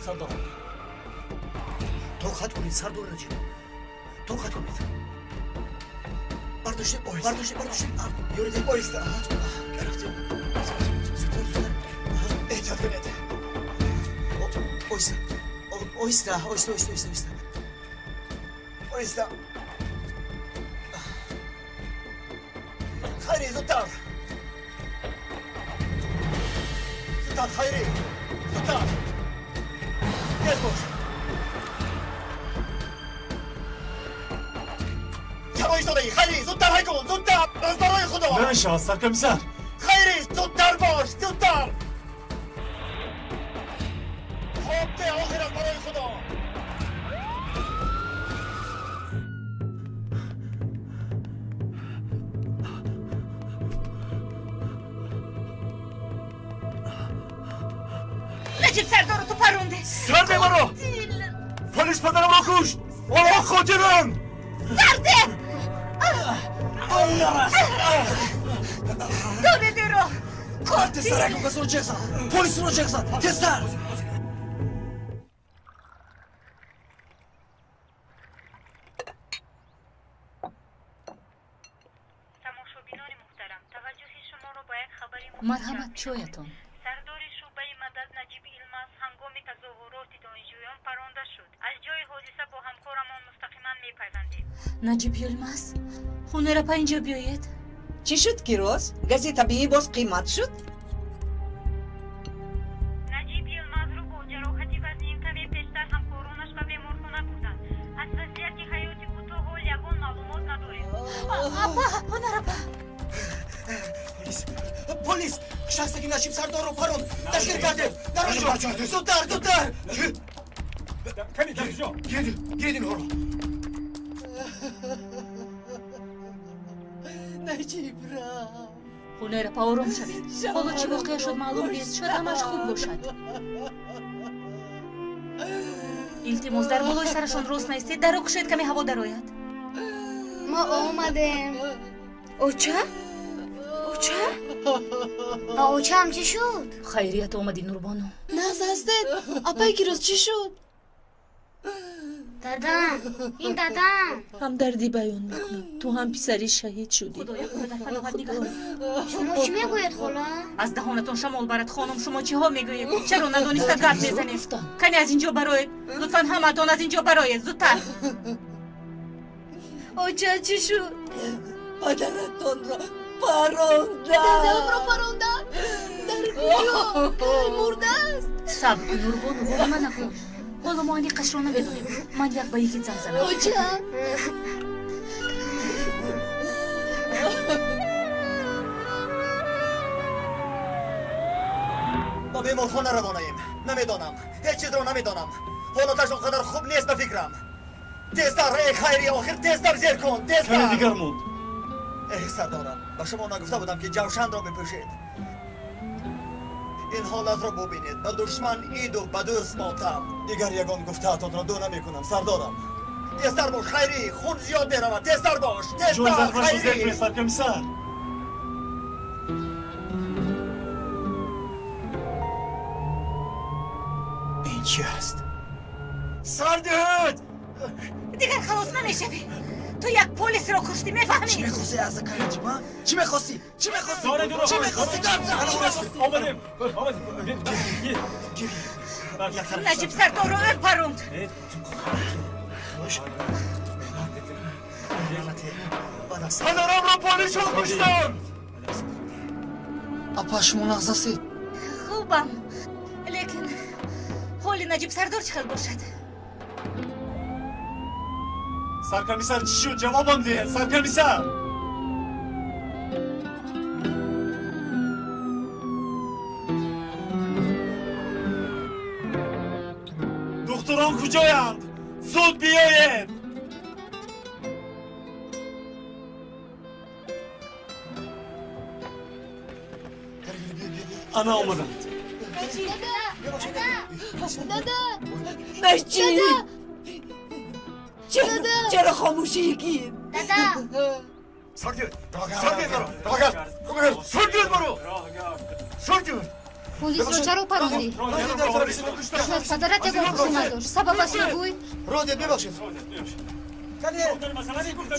Сардорам, тоқат кунед, сардор Наҷиб, тоқат кунед. Бардоштем, бардоштем, бардоштем, ёридем, оҳиста рафтем. Зудтар, зудтар, эҳтиёт кунед. Оҳиста, оҳиста, оҳиста, оҳиста, оҳиста, оҳиста, оҳиста. Хайри, зудтар, зудтар, Хайри, зудтар, тез бош. Чаро истодаӣ, Хайри? Зудтар ҳай кун, зудтар, аз барои Худо. Намешавад, саркомиссар. Хайри, зудтар бош, зудтар. Хоб де, охир, аз барои Худо. Наҷиб сардорро ту паронде. Сарде маро! Полис падарамро кушт! Онҳо қотиланд! Сарде! Доре деро! Тезтар, якон касро ҷеғ зан, полисро ҷеғ зан, тезтар. Тамошобинони муҳтарам, таваҷҷӯҳи шуморо ба як хабари Марҳамат, чоятон. Сардори шӯъбаи Мадад Наҷиб Илмаз ҳангоми тазоҳуроти донишҷӯён паронда шуд. Аз ҷои ҳодиса бо ҳамкорамон мустақиман мепайвандем. Наҷиб Юлмаз, Ҳунарапа, инҷо биёед. Чӣ шуд, Кироз? Гази табиӣ боз қимат шуд? Наҷиб Йилмазро бо ҷароҳати вазнин каме пештар ҳамкоронаш ба беморхона бурданд. Аз вазъияти ҳаёти ӯ то ҳол ягон маълумот надорем. Апа, Ҳунарапа. Полис, полис, шахсе ки Наҷиб сардорро паронд, дастгир кардем. Дар он ҷо, зудтар, зудтар. Гиред инҳоро. Наҷиб рафт. Ҳунарапа, ором шавед. Ҳоло чӣ воқеа шуд, маълум нест. Шояд ҳамааш хуб бошад. Илтимос, дар болои сарашон рост наистед, даро кушоед, каме ҳаво дарояд. Мо омадем. Оча, оча, ба очаам чӣ шуд? Хайрият омадӣ, Нурбону. Нағз ҳастед, апаи Кироз? Чӣ шуд? Дадам, ин дадам. Ҳамдардӣ баён мекунам. Ту ҳам писари шаҳид шудӣ. Худоя, ӯро дар паноҳат нигаҳ дор. Шумо чӣ мегӯед, хола? Аз даҳонатон шамол барад, хонум. Шумо чиҳо мегӯед? Чаро надониста гап мезанед? Кане аз инҷо бароед, лутфан. Ҳамаатон аз инҷо бароед, зудтар. Оча, чӣ шуд? Падаратонро паронданд. Дадамро паронданд? Дар куҷо? Кай мурдааст? Сабр кун, Нурбону, воҳима накун. Ҳоло мо аниқашро намедонем. Ман як ба Йигит занг занам. Оча. Ба беморхона равонаем. Намедонам, ҳеҷ чизро намедонам. Ҳолаташ он қадар хуб нест, ба фикрам. Тезтар, эй Хайри, охир, тезтар зер кун. Каме тезтар. Дигар монд. Эҳ, сардорам, ба шумо нагуфта будам, ки ҷавшанро бипӯшед? Ин ҳолатро бубинед. Ба душман иду ба дӯст мотам. Дигар ягон гуфтаатонро ду намекунам, сардорам. Тезтар бош, Хайрӣ, хун зиёд меравад. Тезтар бош. Ҷои Тезтар. захмашро зер Хайрӣ. кунед, саркомиссар. Ин чи аст? Сар диҳед! Дигар халос намешавӣ. Ту як полисро куштӣ, Чӣ мефаҳмӣ? мехости аз акай Наҷиба? Чӣ мехости? Чӣ мехости? Дора, дуро. Чӣ мехости? Гап зан, чӣ мехости? Омадем, омадем. Як тараф. Наҷиб сардорро ӯ паронд. Бош. Лаънате, баъд аз Падарамро полисҳо куштанд! Апа, шумо нағз ҳастед? Хубам, лекин ҳоли Наҷиб сардор чӣ хел бошад? Саркомиссар, чӣ шуд? Ҷавобам диҳед, саркомиссар! Духтурон куҷоянд? Зуд биёед! Ана омаданд. Дада. Наҷиб, чаро, чаро хомӯшӣ, гир? Дада. Сар диҳед! Сар диҳед маро! Сар диҳед маро! Сар диҳед! Полисро чаро парондӣ? Шояд падарат ягон хусумат дошт. Сабабашро гӯй. Родия, бибахшед.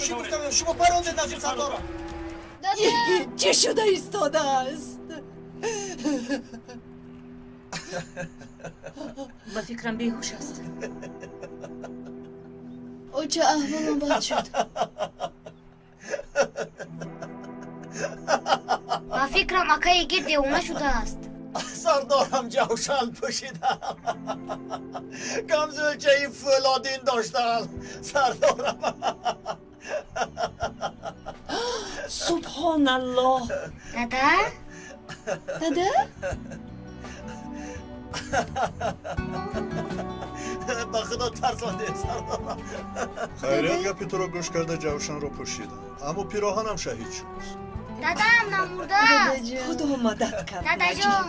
Чӣ гуфтам? Шумо парондед Наҷиб сардорро. Чӣ шуда истодааст? Ба фикрам беҳуш аст. Оча, аҳволам бад шуд. Ба фикрам акаи Йигит девона шудааст. Сардорам ҷавшан пӯшидам. Камзӯлчаи фӯлодин доштам. Сардорам. Субҳоналлоҳ. Дада? Дада? Ба худо тарсондед, сардорам. Хайрият гапи туро гӯш карда ҷавшанро пӯшидам. Аммо пироҳанам шаҳид шуд. Дадам намурдааст. Худо мадад кард. Дадаҷон.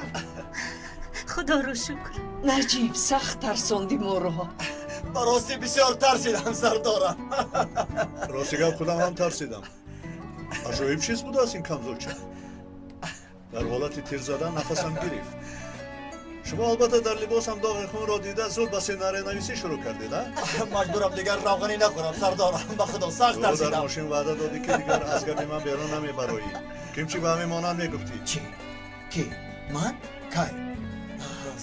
Худоро шукр. Наҷиб, сахт тарсонди моро. Ба ростӣ бисёр тарсидам, сардорам. Рости гап худам ҳам тарсидам. Аҷоиб чиз будааст ин камзӯлча. Дар ҳолати тир задан нафасам гирифт. Шумо албатта дар либосам доғи хунро дида зуд ба сценарийнависӣ шурӯъ кардед, а? Маҷбурам дигар равғанӣ нахӯрам, сардорам. Ба худо сахт тарсидам. Дар мошин ваъда додӣ ки дигар аз гапи ман берун намебароӣ. Ким чӣ ба ҳамин монанд мегуфтӣ? Чӣ? Ки? Ман? Кай?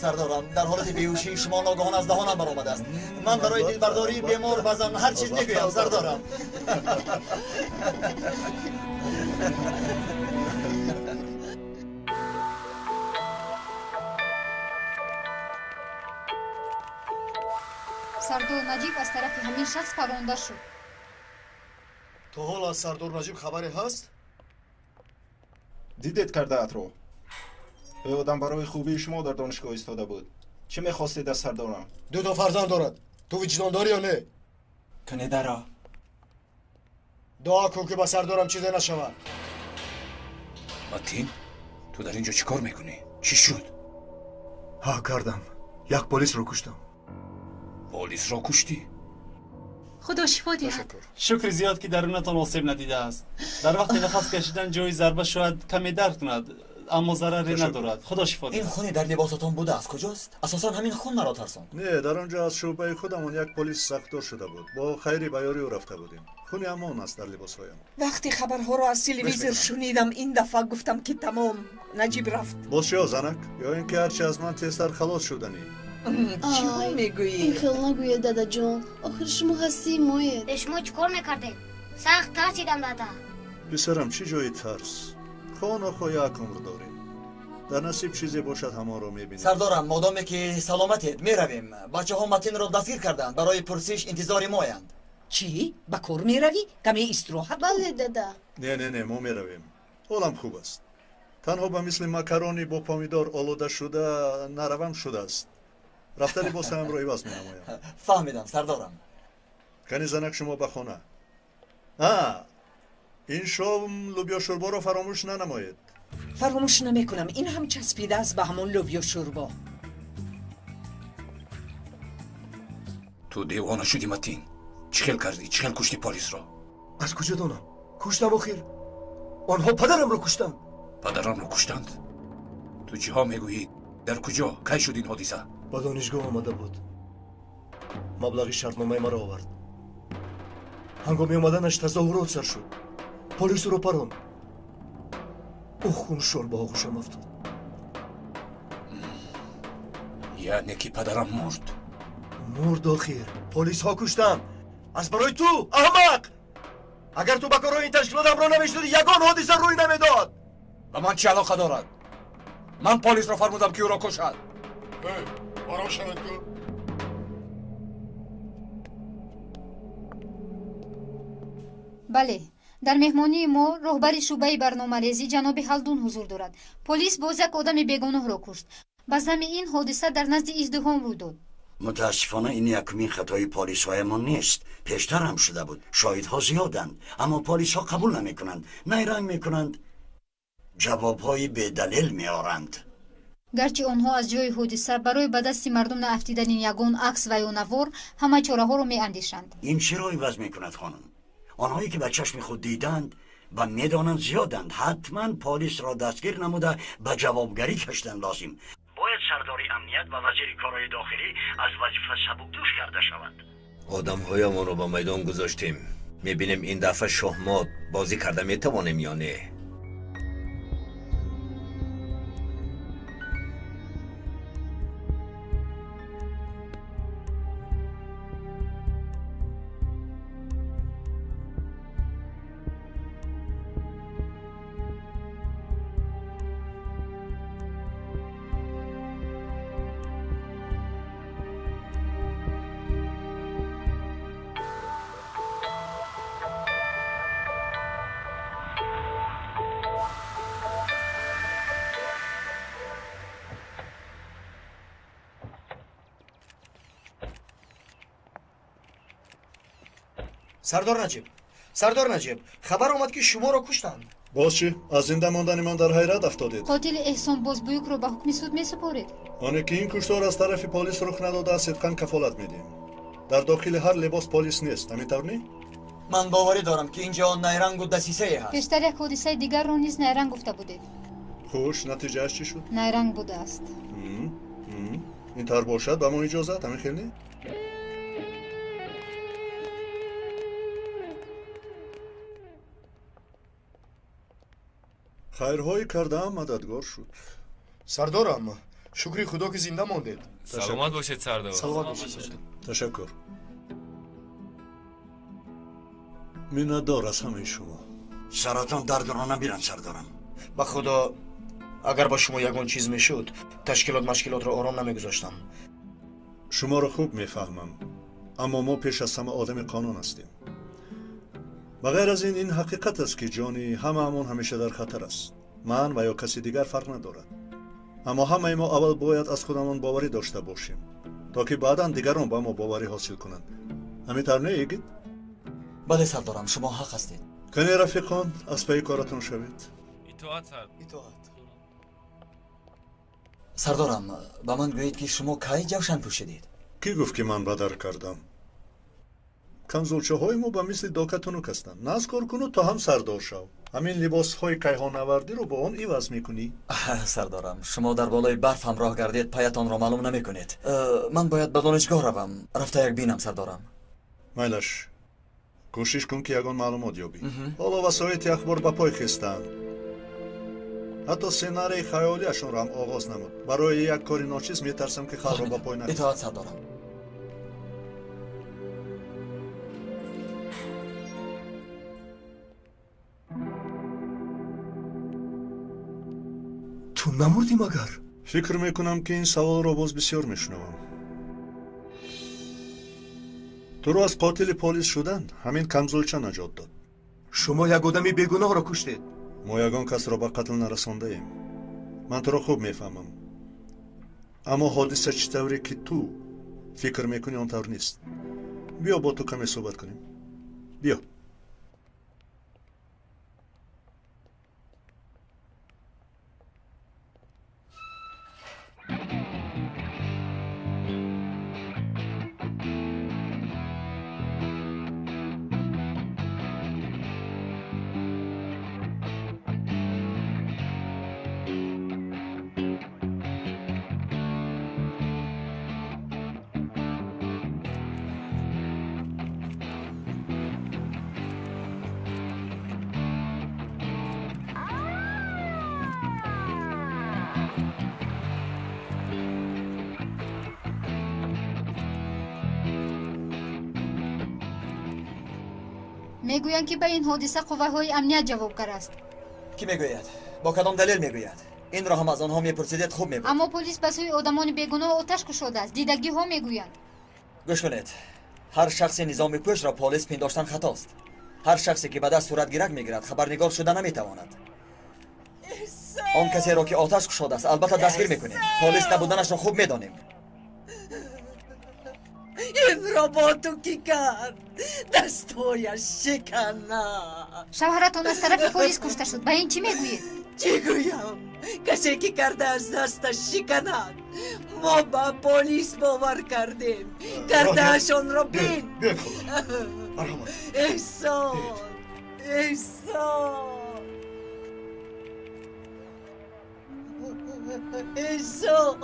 Сардорам, дар ҳолати беҳушии шумо ногаҳон аз даҳонам баромадааст. Ман барои дилбардории бемор баъзан ҳар чиз мегӯям, сардорам. Сардор Наҷиб аз тарафи ҳамин шахс паронда шуд. То ҳол аз сардор Наҷиб хабаре ҳаст? Дидед кардаатро. Ӯ одам барои хубии шумо дар донишгоҳ истода буд. Чӣ мехостед аз сардорам? Ду то фарзанд дорад. Ту виҷдон дорӣ ё не? Кунедаро. Дуо кун ки ба сардорам чизе нашавад. Матин, ту дар ин ҷо чӣ кор мекунӣ? Чӣ шуд? Ҳа, кардам. Як полисро куштам. Полисро куштӣ? Худо шифо диҳад. Шукри зиёд ки дарунатон осеб надидааст. Дар вақти нафас кашидан ҷои зарба шояд каме дард кунад, аммо зараре надорад. Худо шифо диҳад. Ин хуне дар либосатон будааст куҷост? Асосан ҳамин хун маро тарсонд. Не, дар он ҷо аз шӯъбаи худамон як полис сахтдор шуда буд. Бо хайри ба ёри ӯ рафта будем. Хуни ҳамон аст дар либосҳоям. Вақте хабарҳоро аз телевизор шунидам, ин дафъа гуфтам ки тамом, Наҷиб рафт. Боз чиё, занак? Ё ин ки ҳарчи аз ман тезтар халос шуданӣ? Чӣ мегӯӣ? Ин хел нагӯед, дадаҷон. Охир шумо ҳастии моед. Э, шумо чӣ кор мекардед? Сахт тарсидам, дада. Писарам, чӣ ҷои тарс? Хонохо як умр дорем. Дар насиб чизе бошад ҳамонро мебинем. Сардорам, модоме ки саломатед, меравем. Бачаҳо Матинро дастгир карданд. Барои пурсиш интизори моянд. Чӣ? Ба кор меравӣ? Каме истироҳат? Бале, дада. Не, не, не, мо меравем. Ҳолам хуб аст. Танҳо ба мисли макарони бо помидор олуда шуда наравам шудааст. Рафта либосамро иваз менамоям. Фаҳмидам, сардорам. Кани занак, шумо ба хона. А, ин шом лӯбиё шӯрборо фаромӯш нанамоед. Фаромӯш намекунам. Ин ҳам часпидааст ба ҳамон лӯбиё шӯрбо. Ту девона шудӣ, Матин. Чӣ хел кардӣ? Чӣ хел куштӣ полисро? Аз куҷо донам? Куштам охир. Онҳо падарамро куштанд. Падарамро куштанд? Ту чиҳо мегӯӣ? Дар куҷо? Кай шуд ин ҳодиса? Ба донишгоҳ омада буд. Маблағи шартномаи маро овард. Ҳангоми омаданаш тазоҳурот сар шуд. Полис ӯро паронд. Ӯ хуншор ба оғӯшам афтод. Яъне ки падарам мурд? Мурд охир. Полисҳо куштанд. Аз барои ту, аҳмақ! Агар ту ба корҳои ин ташкилот ҳамроҳ намешудӣ, ягон ҳодиса рӯй намедод. Ба ман чӣ алоқа дорад? Ман полисро фармудам ки ӯро кушад. Ором шавед ку. Бале, дар меҳмонии мо роҳбари шӯъбаи барномарезӣ ҷаноби Ҳалдун ҳузур дорад. Полис боз як одами бегуноҳро кушт. Ба замми ин ҳодиса дар назди издиҳом рӯй дод. Мутаассифона ин якумин хатои полисҳоямон нест. Пештар ҳам шуда буд. Шоҳидҳо зиёданд, аммо полисҳо қабул намекунанд, найранг мекунанд, ҷавобҳои бедалел меоранд. Гарчи онҳо аз ҷои ҳодиса барои ба дасти мардум наафтидани ягон акс ва ё навор ҳама чораҳоро меандешанд. Ин чиро иваз мекунад, хонум? Онҳое ки ба чашми худ диданд ва медонанд зиёданд. Ҳатман полисро дастгир намуда ба ҷавобгарӣ кашидан лозим. Бояд сардори амният ва вазири корҳои дохилӣ аз вазифа сабукдӯш карда шавад. Одамҳоямонро ба майдон гузоштем. Мебинем ин дафъа шоҳмот бозӣ карда метавонем ё не. Сардор Наҷиб, Сардор Наҷиб, хабар омад ки шуморо куштанд. Боз чӣ? Аз зинда мондани ман дар ҳайрат афтодед. Қотили Эҳсон Бозбуюкро ба ҳукми суд месупоред. Оне ки ин куштор аз тарафи полис рух надодааст, сидқан кафолат медиҳем. Дар дохили ҳар либос полис нест, ҳамин тавр не? Ман боварӣ дорам ки ин ҷо найрангу дасисае ҳаст. Пештар як ҳодисаи дигарро низ найранг гуфта будед. Хуш, натиҷааш чӣ шуд? Найранг будааст. Ин тавр бошад, ба мо иҷозат, ҳамин хел не? Хайрҳои кардаам мададгор шуд. Сардорам, шукри худо ки зинда мондед. Саломат бошед, сардор. Саломат бошед. Ташаккур. Миннатдор аз ҳамаи шумо. Саратон дардро набиранд, сардорам. Ба худо, агар ба шумо ягон чиз мешуд, ташкилот машкилотро ором намегузоштам. Шуморо хуб мефаҳмам, аммо мо пеш аз ҳама одами қонун ҳастем. Ба ғайр аз ин, ин ҳақиқат аст ки ҷони ҳамаамон ҳамеша дар хатар аст. Ман ва ё каси дигар фарқ надорад. Аммо ҳамаи мо аввал бояд аз худамон боварӣ дошта бошем, то ки баъдан дигарон ба мо боварӣ ҳосил кунанд. Ҳамин тавр не, Игит? Бале, сардорам, шумо ҳақ ҳастед. Кане, рафиқон, аз пайи коратон шавед. Итоат, сардор. Итоат. Сардорам, ба ман гӯед ки шумо кай ҷавшан пӯшидед? Кӣ гуфт ки ман бадар кардам? Камзулчаҳои мо ба мисли дока тунук ҳастанд. Наз кор куну то ҳам сардор шав. Ҳамин либосҳои кайҳоннавардиро бо он иваз мекунӣ. Сардорам, шумо дар болои барф ҳамроҳ гардед, паятонро маълум намекунед. Ман бояд ба донишгоҳ равам. Рафта як бинам, сардорам. Майлаш, кӯшиш кун ки ягон маълумот ёбӣ. Ҳоло васоити ахбор ба пой хестаанд. Ҳатто сценарии хаёлиашонро ҳам оғоз намуд. Барои як кори ночиз метарсам ки халқро ба пой нахезад. Итоат, сардорам. Ту намурдӣ магар? Фикр мекунам ки ин саволро боз бисёр мешунавам. Туро аз қотили полис шудан ҳамин камзулча наҷот дод. Шумо як одами бегуноҳро куштед. Мо ягон касро ба қатл нарасондаем. Ман туро хуб мефаҳмам. Аммо ҳодиса чӣ тавре ки ту фикр мекунӣ, он тавр нест. Биё бо ту каме суҳбат кунем. Биё. Мегӯянд ки ба ин ҳодиса қувваҳои амният ҷавобгар аст. Кӣ мегӯяд? Бо кадом далел мегӯяд? Инро ҳам аз онҳо мепурсидед, хуб мебуд. Аммо полис ба сӯи одамони бегуноҳ оташ кушодааст. Дидагиҳо мегӯянд. Гӯш кунед, ҳар шахси низоми пӯшро полис пиндоштан хатост. Ҳар шахсе ки ба даст суратгирак мегирад, хабарнигор шуда наметавонад. Он касеро ки оташ кушодааст, албатта дастгир мекунем. Полис набуданашро хуб медонем. Инро бо ту кӣ кард? Дастҳояш шикана. Шавҳаратон аз тарафи полис кушта шуд. Ба ин чӣ мегӯед? Чӣ гӯям? Касе ки карда аз дасташ шиканад. Мо ба полис бовар кардем. Кардаашонро бин. Эҳсон, Эҳсон. Эҳсон,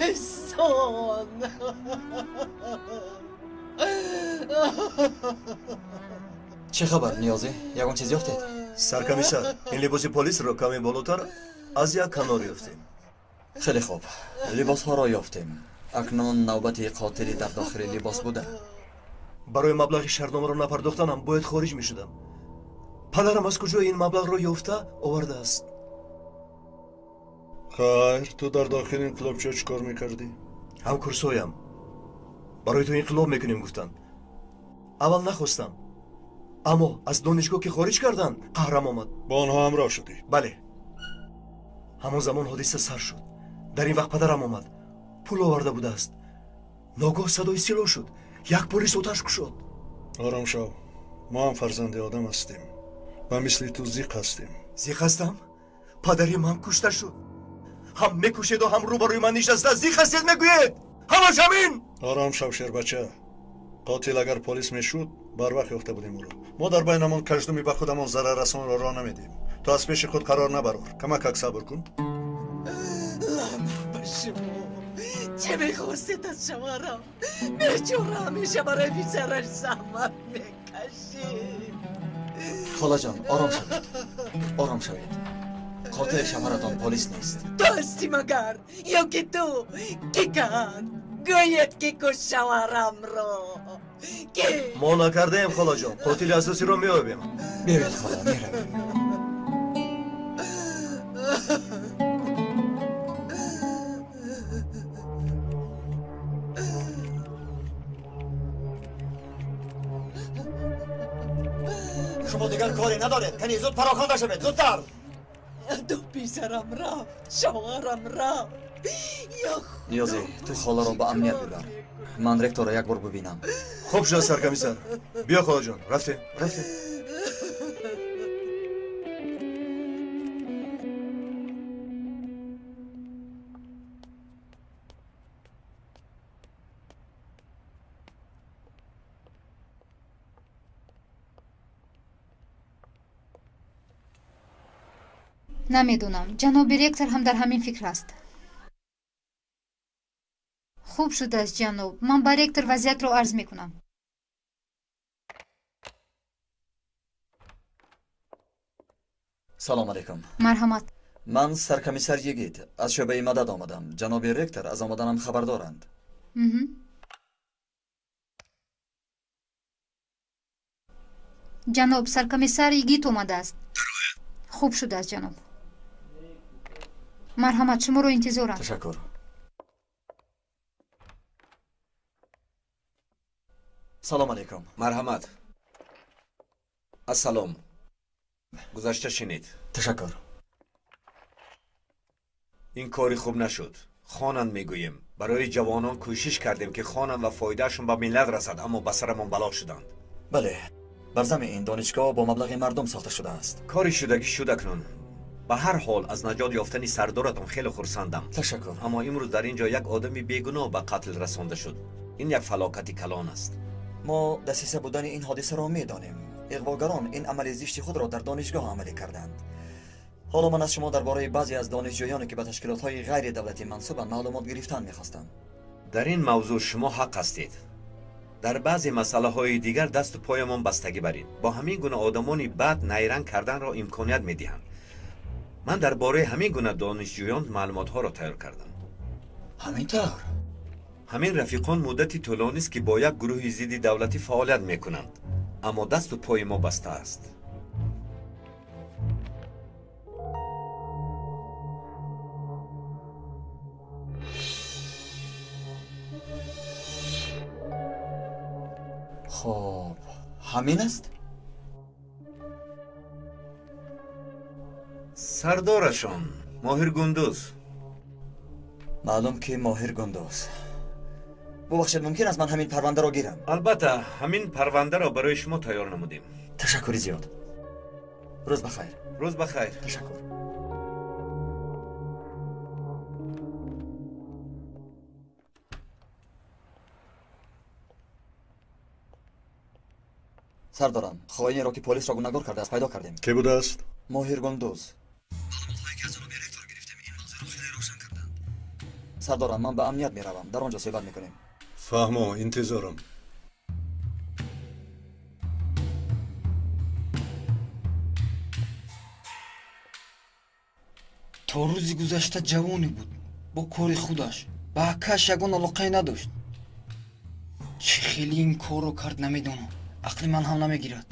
Эҳсон. Чӣ хабар, Ниёзӣ? Ягон чиз ёфтед? Саркомиссар, ин либоси полисро каме болотар аз як канор ёфтем. Хеле хуб, либосҳоро ёфтем. Акнун навбати қотили дар дохили либос буда. Барои маблағи шартномаро напардохтанам бояд хориҷ мешудам. Падарам аз куҷо ин маблағро ёфта овардааст? Хайр, ту дар дохили инқилобчиҳо чӣ кор мекардӣ? Ҳамкурсоям барои ту инқилоб мекунем гуфтанд. Аввал нахостам, аммо аз донишгоҳ ки хориҷ карданд, қаҳрам омад. Бо онҳо ҳамроҳ шудӣ? Бале. Ҳамон замон ҳодиса сар шуд. Дар ин вақт падарам омад, пул оварда будааст. Ногоҳ садои силоҳ шуд, як полис оташ кушод. Ором шав, мо ҳам фарзанди одам ҳастем ва мисли ту зиқ ҳастем. Зиқ ҳастам? Падари ман кушта шуд. Ҳам мекушеду ҳам рӯбарӯи ман нишаста зиқ ҳастед мегӯед. Ҳамаш ҳамин. Ором шав, шербача. Қотил агар полис мешуд, барвақт ёфта будем ӯро. Мо дар байнамон каждуми ба худамон зараррасонро роҳ намедиҳем. Ту аз пеши худ қарор набарор, камакак сабр кун. Лаънат ба шумо! Чӣ мехостед аз шавҳарам? Бечора ҳамеша барои писараш заҳмат мекашид. Холаҷон, ором шавед, ором шавед. Қотили шавҳаратон полис нест. Ту ҳастӣ магар? Ё ки ту? Кӣ кард? Гӯед, ки кушт шавҳарамро? Кӣ? Мо накардаем, холаҷон. Қотили асосиро меёбем. Биёед, хола, меравем. Шумо дигар коре надоред. Кани зуд пароканда шавед, зудтар. Ду писарам рафт, шавҳарам рафт. Ниёзӣ, ту холаро ба амният бибар. Ман ректорро як бор бибинам. Хуб шуд, саркомиссар. Биё, холаҷон, рафтем, рафтем. Намедонам, ҷаноби ректор ҳам дар ҳамин фикр аст. Хуб шудааст, ҷаноб, ман ба ректор вазъиятро арз мекунам. Салом алейкум. Марҳамат. Ман саркомиссар Йигит, аз шӯъбаи мадад омадам. Ҷаноби ректор аз омаданам хабар доранд. Ҷаноб, саркомиссар Йигит омадааст. Хуб шудааст, ҷаноб. Марҳамат, шуморо интизорам. Ташаккур. Салом алейкум. Марҳамат. Ассалом. Гузашта шинед. Ташаккур. Ин кори хуб нашуд. Хонанд мегӯем. Барои ҷавонон кӯшиш кардем, ки хонанд ва фоидаашон ба миллат расад, аммо ба сарамон бало шуданд. Бале, бар зами ин донишгоҳ бо маблағи мардум сохта шудааст. Кори шудагӣ шуд акнун. Ба ҳар ҳол, аз наҷот ёфтани сардоратон хеле хурсандам. Ташаккур. Аммо имрӯз дар ин ҷо як одами бегуноҳ ба қатл расонда шуд. Ин як фалокати калон аст. Мо дасиса будани ин ҳодисаро медонем. Иғвогарон ин амали зишти худро дар донишгоҳ амалӣ карданд. Ҳоло ман аз шумо дар бораи баъзе аз донишҷӯёне, ки ба ташкилотҳои ғайридавлатӣ мансубанд, маълумот гирифтан мехостам. Дар ин мавзӯъ шумо ҳақ ҳастед. Дар баъзе масъалаҳои дигар дасту поямон бастагӣ барин. Бо ҳамин гуна одамони бад найранг карданро имконият медиҳанд. Ман дар бораи ҳамин гуна донишҷӯён маълумотҳоро тайёр кардам. Ҳамин тавр? Ҳамин рафиқон муддати тӯлонист, ки бо як гурӯҳи зидди давлатӣ фаъолият мекунанд, аммо дасту пои мо баста аст. Хоб, ҳамин аст? Сардорашон Моҳир Гундуз. Маълум, ки Моҳир Гундуз. Бубахшед, мумкин аст ман ҳамин парвандаро гирам? Албатта, ҳамин парвандаро барои шумо тайёр намудем. Ташаккури зиёд. Рӯз ба хайр. Рӯз ба хайр. Ташаккур. Сардорам, хоинеро, ки полисро гунаҳгор кардааст, пайдо кардем. Кӣ будааст? Моҳир Гундуз. Маълумотҳое, ки аз ҷоноби ректор гирифтем, Сардорам, ман ба амният меравам. Дар он ҷо суҳбат мекунем. Фаҳмо, интизорам. То рӯзи гузашта ҷавоне буд, бо кори худаш, ба акааш ягон алоқае надошт. Чӣ хеле ин корро кард намедонам. Ақли ман ҳам намегирад.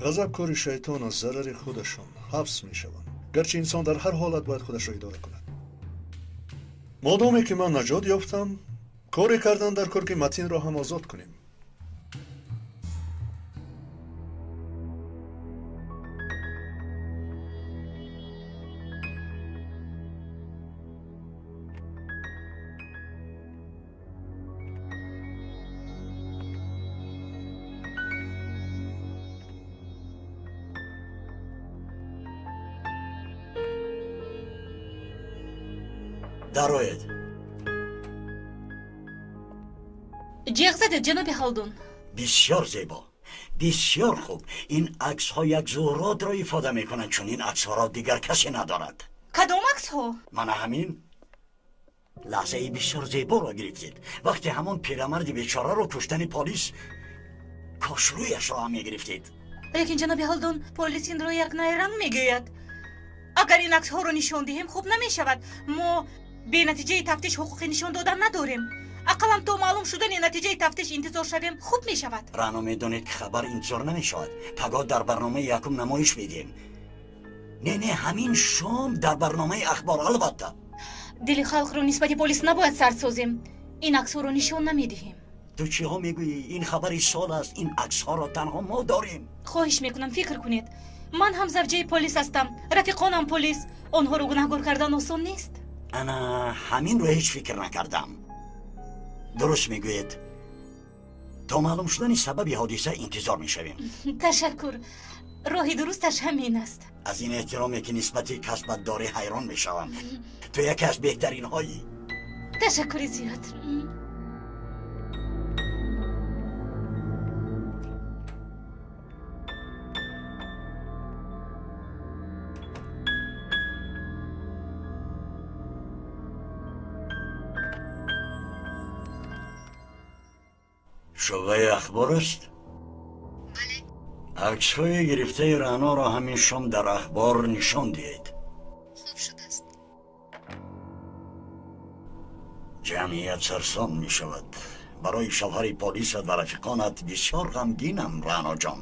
Ғазаб кори шайтон аст, зарари худашон, ҳабс мешаванд. Гарчи инсон дар ҳар ҳолат бояд худашро идора кунад. Модоме ки ман наҷот ёфтам, коре кардан дар кор ки Матинро ҳам озод кунем. Дароед. Ҷеғ задед, ҷаноби Ҳалдун. Бисёр зебо, бисёр хуб. Ин аксҳо як зуҳуротро ифода мекунанд, чун ин аксҳоро дигар касе надорад. Кадом аксҳо? Мана ҳамин лаҳзаи бисёр зеборо гирифтед. Вақте ҳамон пирамарди бечораро куштани полис, кош рӯяшро ҳам мегирифтед. Лекин ҷаноби Ҳалдун, полис инро як найранг мегӯяд. Агар ин аксҳоро нишон диҳем, хуб намешавад. Мо бенатиҷаи тафтиш ҳуқуқи нишон додан надорем. Ақаллан то маълум шудани натиҷаи тафтиш интизор шавем, хуб мешавад. Рано, медонед ки хабар интизор намешавад. Пагоҳ дар барномаи якум намоиш медиҳем. Не, не, ҳамин шом дар барномаи ахбор, албатта. Дили халқро нисбати полис набояд сард созем. Ин аксҳоро нишон намедиҳем. Ту чиҳо мегӯӣ? Ин хабари сол аст. Ин аксҳоро танҳо мо дорем. Хоҳиш мекунам, фикр кунед. Ман ҳам завҷаи полис ҳастам, рафиқонам полис. Онҳоро гунаҳгор кардан осон нест. Ана ҳаминро ҳеҷ фикр накардам. Дуруст мегӯед. То маълум шудани сабаби ҳодиса интизор мешавем. Ташаккур. Роҳи дурусташ ҳамин аст. Аз ин эҳтироме ки нисбати касбат дорӣ ҳайрон мешавам. Ту яке аз беҳтаринҳоӣ. Ташаккури зиёд. Шӯъбаи ахбор аст? Бале. Аксҳои гирифтаи Раъноро ҳамин шом дар ахбор нишон диҳед. Хуб шудааст. Ҷамъият сарсон мешавад. Барои шавҳари полисат ва рафиқонат бисёр ғамгинам, Раъноҷон.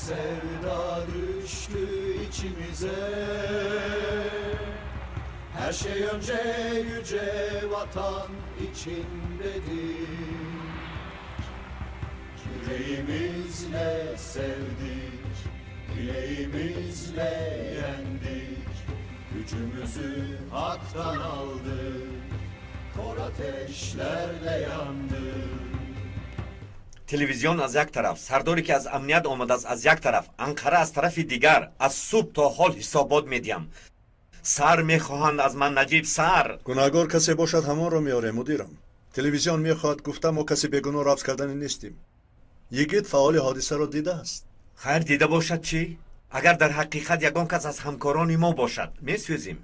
Sevda düştü içimize. Her şey önce yüce vatan için dedik. Yüreğimizle sevdik, bileğimizle yendik. Gücümüzü haktan aldık, kor ateşlerle yandık. Телевизион аз як тараф, сардоре ки аз амният омадааст аз як тараф, Анқара аз тарафи дигар. Аз субҳ то ҳол ҳисобот медиҳам. Сар мехоҳанд аз ман, Наҷиб, сар. Гунаҳгор касе бошад, ҳамонро меорем, мудирам. Телевизион мехоҳад гуфта мо касе бегуноҳ ҳабс кардани нестем. Йигит фаъоли ҳодисаро дидааст. Хайр, дида бошад чӣ? Агар дар ҳақиқат ягон кас аз ҳамкорони мо бошад, месӯзем.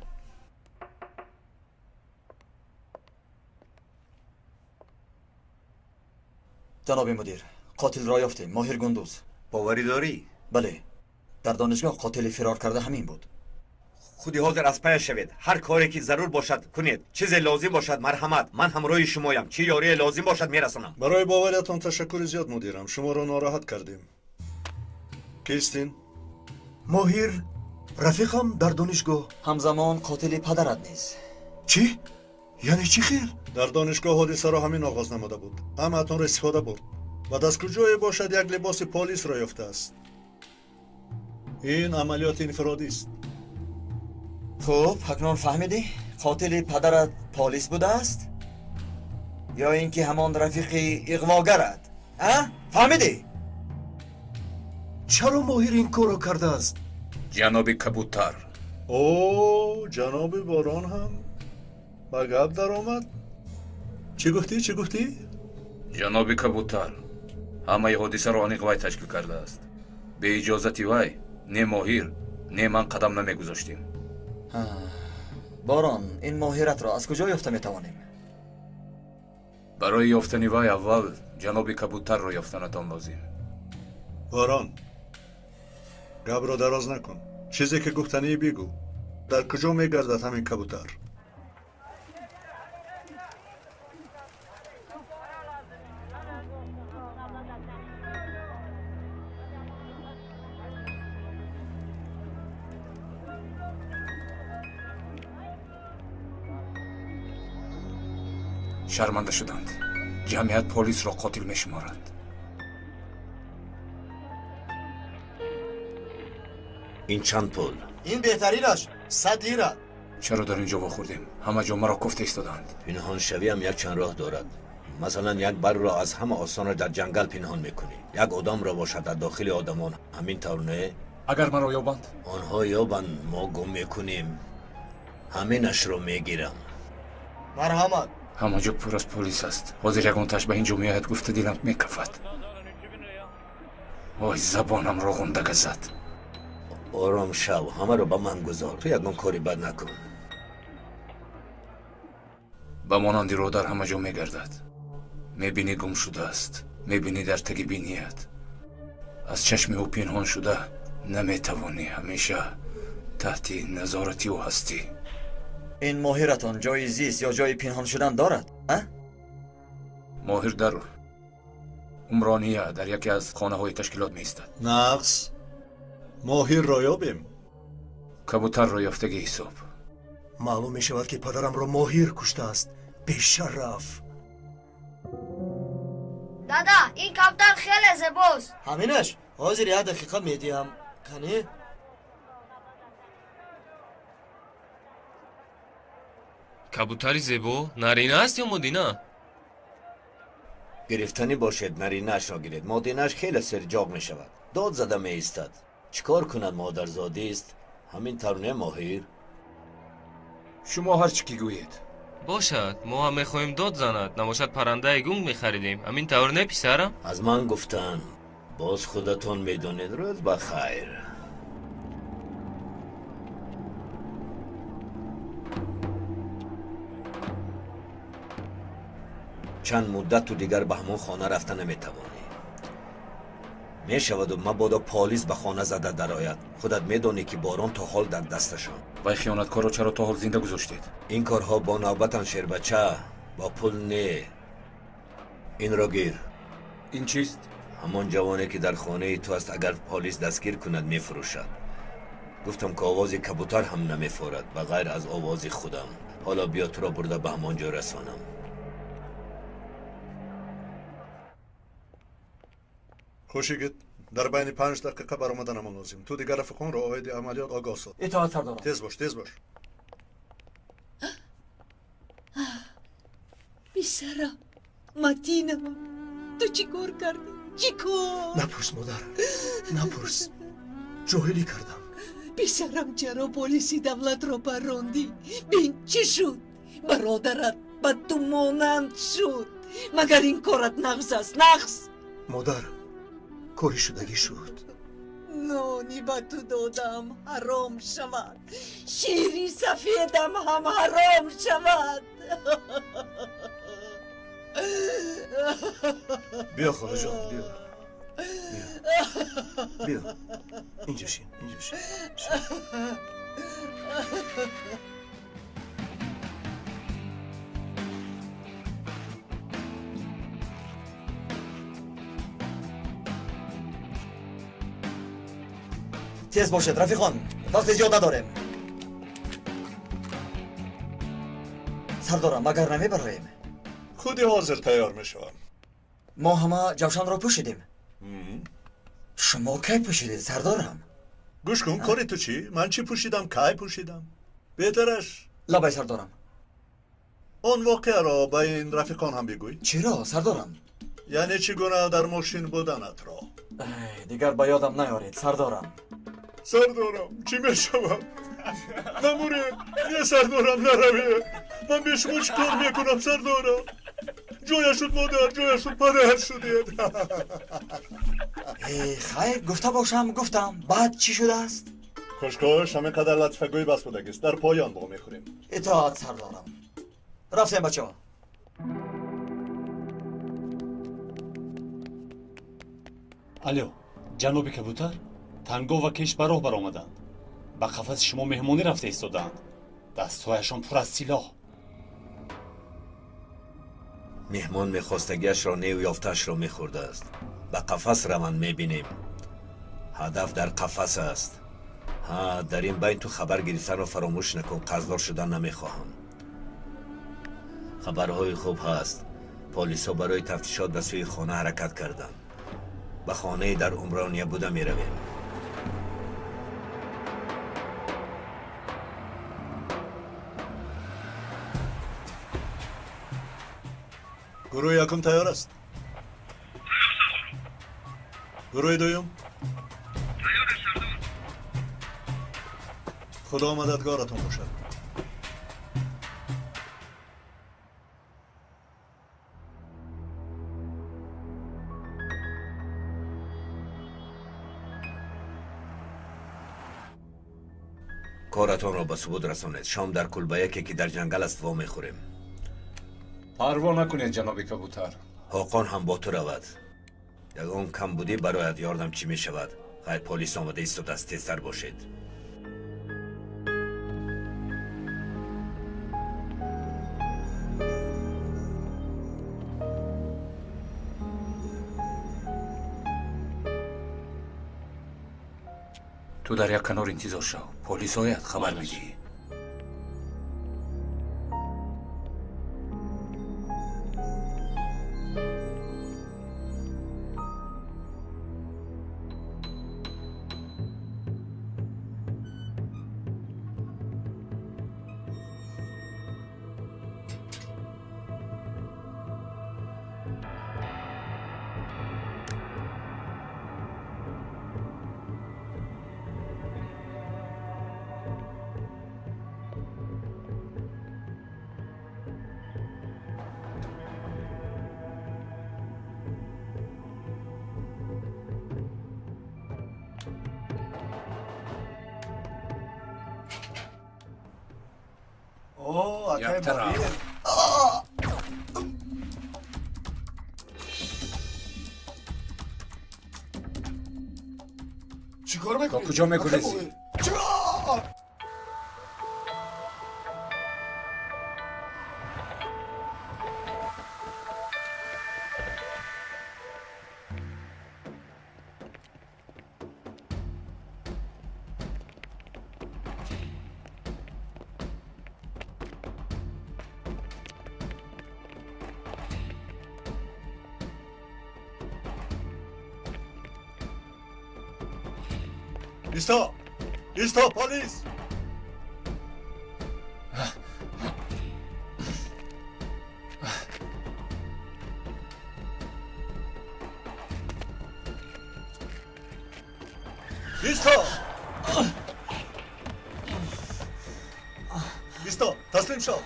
Ҷаноби мудир, қотилро ёфтем, Моҳир Гундуз. Боварӣ дорӣ? Бале, дар донишгоҳ қотили фирор карда ҳамин буд. Худи ҳозир аз пая шавед. Ҳар коре ки зарур бошад кунед. Чизе лозим бошад, марҳамат. Ман ҳамроҳи шумоям. Чӣ ёрие лозим бошад, мерасонам. Барои бовариятон ташаккури зиёд, мудирам. Шуморо нороҳат кардем. Кистин? Моҳир рафиқам дар донишгоҳ. Ҳамзамон қотили падарат низ. Чӣ? Яъне чӣ хел? Дар донишгоҳ ҳодисаро ҳамин оғоз намуда буд. Ҳамаатонро истифода бурд. Баъд аз куҷое бошад як либоси полисро ёфтааст. Ин амалиёти инфиродист. Хуб, акнун фаҳмидӣ? Қотили падарат полис будааст? Ё ин ки ҳамон рафиқи иғвогарат? А? Фаҳмидӣ? Чаро Моҳир ин корро кардааст? Ҷаноби кабутар. О, ҷаноби Борон ҳам ба гап даромад. Чӣ гуфтӣ, чӣ гуфтӣ? Ҷаноби кабутар, ҳамаи ҳодисаро аниқ вай ташкил кардааст. Бе иҷозати вай не Моҳир, не ман қадам намегузоштем. Борон, ин моҳиратро аз куҷо ёфта метавонем? Барои ёфтани вай аввал ҷаноби кабутарро ёфтанатон лозим. Борон, гапро дароз накун. Чизе ки гуфтанӣ бигӯ. Дар куҷо мегардад ҳамин кабутар? Шарманда шуданд. Ҷамъият полисро қотил мешуморад. Ин чанд пул? Ин беҳтаринаш 100 лира. Чаро дар ин ҷо вохӯрдем? Ҳама ҷо маро кофта истоданд. Пинҳоншавиам якчанд роҳ дорад. Масалан, як барро аз ҳама осонро дар ҷангал пинҳон мекунӣ. Як одамро бошад дар дохили одамон. Ҳамин тавр не? Агар маро ёбанд? Онҳо ёбанд, мо гум мекунем. Ҳаминашро мегирам. Марҳамат. Ҳама ҷо пур аз полис аст. Ҳозир ягонташ ба ин ҷо меояд, гуфта дилам мекафад. Вой, забонамро ғунда газад. Ором шав, ҳамаро ба ман гузор. Ту ягон кори бад накун. Ба монанди роҳ дар ҳама ҷо мегардад. Мебинӣ гум шудааст, мебинӣ дар таги биният. Аз чашми ӯ пинҳон шуда наметавонӣ, ҳамеша таҳти назорати ӯ ҳастӣ. Ин моҳиратон ҷои зист ё ҷои пинҳон шудан дорад, а? Моҳир дар Умрония дар яке аз хонаҳои ташкилот меистад. Нақс, моҳирро ёбем. Кабутарро ёфтагӣ ҳисоб. Маълум мешавад ки падарамро моҳир куштааст. Бешараф. Дада, ин кабутар хеле зебост. Ҳаминаш? Ҳозир як дақиқа медиҳам. Кани? Кабутари зебо нарина аст ё модина? Гирифтанӣ бошед, наринаашро гиред. Модинааш хеле серҷоғ мешавад. Дод зада меистад. Чӣ кор кунад, модарзодист? Ҳамин тавр не, моҳир? Шумо ҳар чӣ ки гӯед. Бошад, мо ҳам мехоҳем дод занад. Набошад паррандаи гунг мехаридем. Ҳамин тавр не, писарам? Аз ман гуфтанд. Боз худатон медонед. Рӯз ба хайр. Чанд муддат ту дигар ба ҳамон хона рафта наметавонӣ. Мешаваду мабодо полис ба хона зада дарояд. Худат медонӣ ки борон то ҳол дар дасташон. Вай хиёнаткорро чаро то ҳол зинда гузоштед? Ин корҳо бо навбатан, шербача, бо пул не. Инро гир. Ин чист? Ҳамон ҷавоне ки дар хонаи ту аст, агар полис дастгир кунад мефурӯшад. Гуфтам ки овози кабутар ҳам намефорад, ба ғайр аз овози худам. Ҳоло биё туро бурда ба ҳамон ҷо расонам. Хуш йигит, дар байни 5 дақиқа баромаданамон лозим. Ту дигар рафиқонро оиди амалиёт огоҳ соз. Итоат, сардорам. Тез бош, тез бош. Писарам, Матинам, ту чӣ кор кардӣ? Чӣ кор? Напурс, модар, напурс. Ҷоҳилӣ кардам. Писарам, чаро полиси давлатро паррондӣ? Бин чӣ шуд? Бародарат ба ту монанд шуд. Магар ин корат нағз аст, нағз? Модар, кори шудагӣ шуд. Нони ба ту додам ҳаром шавад, шири сафедам ҳам ҳаром шавад. Биё, холаҷон, биё, биё, инҷо шин, инҷо шин. Тез бошед, рафиқон, вақти зиёд надорем. Сардорам, магар намебароем? Худи ҳозир тайёр мешавам. Мо ҳама ҷавшанро пӯшидем. Шумо кай пӯшидед, сардорам? Гӯш кун, кори ту чӣ? Ман чӣ пӯшидам, кай пӯшидам? Беҳтараш. Лабай, сардорам. Он воқеаро ба ин рафиқон ҳам бигӯй. Чиро, сардорам? Яъне чӣ гуна дар мошин буданатро. Дигар ба ёдам наёред, сардорам. Сардорам, чӣ мешавад? Намуред, не сардорам, наравед. Ман бе шумо чӣ кор мекунам, сардорам? Ҷоя шуд модар, ҷоя шуд падар шудед. Хайр, гуфта бошам, гуфтам. Баъд чӣ шудааст? Кош ҳамин қадар латифагӯӣ бас будагист. Дар поён бо мехӯрем. Итоат сардорам. Рафтем бачаҳо. Алло, ҷаноби кабутар, Танго ва Кеш ба роҳ баромаданд. Ба қафаси шумо меҳмонӣ рафта истодаанд. Дастҳояшон пур аз силоҳ. Меҳмон мехостагиашро нею ёфтаашро мехӯрдааст. Ба қафас раванд, мебинем. Ҳадаф дар қафас аст. Ҳа, дар ин байн ту хабар гирифтанро фаромӯш накун, қарздор шудан намехоҳам. Хабарҳои хуб ҳаст. Полисҳо барои тафтишот ба сӯи хона ҳаракат карданд. Ба хонае дар Умрония буда меравем. Гурӯҳи якум тайёр аст? Гурӯҳи дуюм? Худо мададгоратон бошад. Коратонро ба субут расонед. Шом дар кулбаяке ки дар ҷангал аст вомехӯрем. Парво накунед, ҷаноби кабутар. Ҳоқон ҳам бо ту равад. Ягон камбудӣ барояд ёрдам чӣ мешавад? Хайр, полис омада истодааст, тезтар бошед. Ту дар як канор интизор шав. Полис ояд, хабар медиҳӣ. То куҷо мегурезӣ? Исто! Исто, полис! Исто! Исто, таслим шав!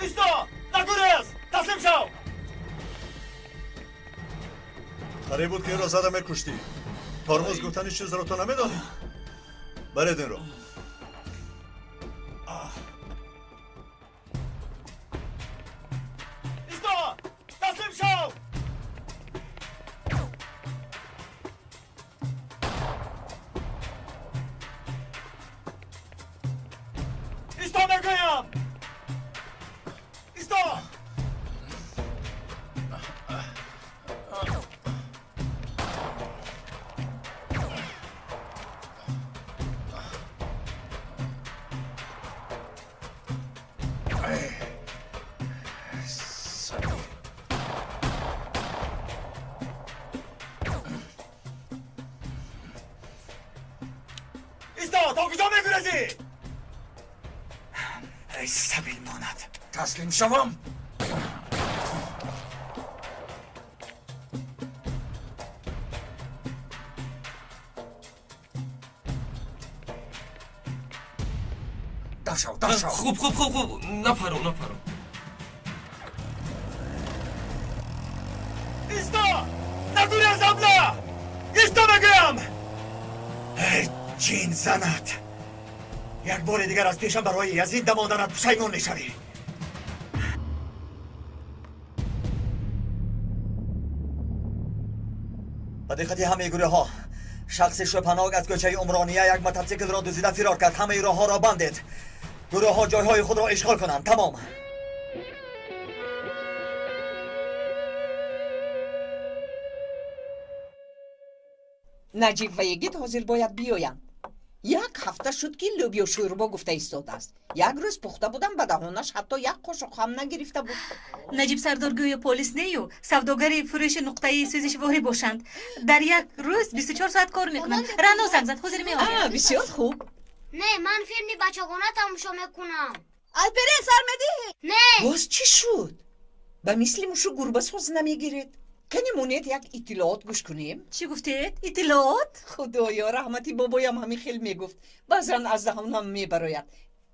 Исто! Нагурез! Таслим шав! Қариб буд ки инро зада мекуштӣ. Тормоз гуфтани чизро ту намедонӣ? Баред инро. Исто! Таслим шав! Исто мегӯям! Исто! Исто! То куҷо мегурезӣ? Эй сабил монад, таслим шавам? Дар шав, дар шав. Хуб, хуб, хуб, хуб, напаро, напаро. Исто! Нагурез, абла! Исто мегӯям! Эй, ҷин занат! Як бори дигар аз пешам барои аз ин дамонданат пушаймон мешавӣ. Ба диққати ҳамаи гурӯҳҳо, шахси шӯпанок аз кӯчаи Умрония як мототсиклро дуздида фирор кард. Ҳамаи роҳҳоро бандед. Гурӯҳҳо ҷойҳои худро ишғол кунанд. Тамом. Наҷиб ва Йигит ҳозир бояд биёянд. Як ҳафта шуд, ки лӯбиё шӯрбо гуфта истодааст. Як рӯз пухта будам, ба даҳонаш ҳатто як қошуқ ҳам нагирифта буд. Наҷиб сардор гӯё полис нею савдогари фурӯши нуқтаи сӯзишворӣ бошанд. Дар як рӯз 24 соат кор мекунанд. Рано занг зад, ҳозир меояд. Бисёр хуб. Не, ман филми бачагона тамошо мекунам. Алперен сар медиҳӣ? Не. Боз чӣ шуд? Ба мисли мушу гурба соз намегиред. Кани монед як иттилоот гӯш кунем? Чӣ гуфтед? Иттилоот? Худоё, раҳмати бобоям ҳамин хел мегуфт. Баъзан аз даҳонам мебарояд.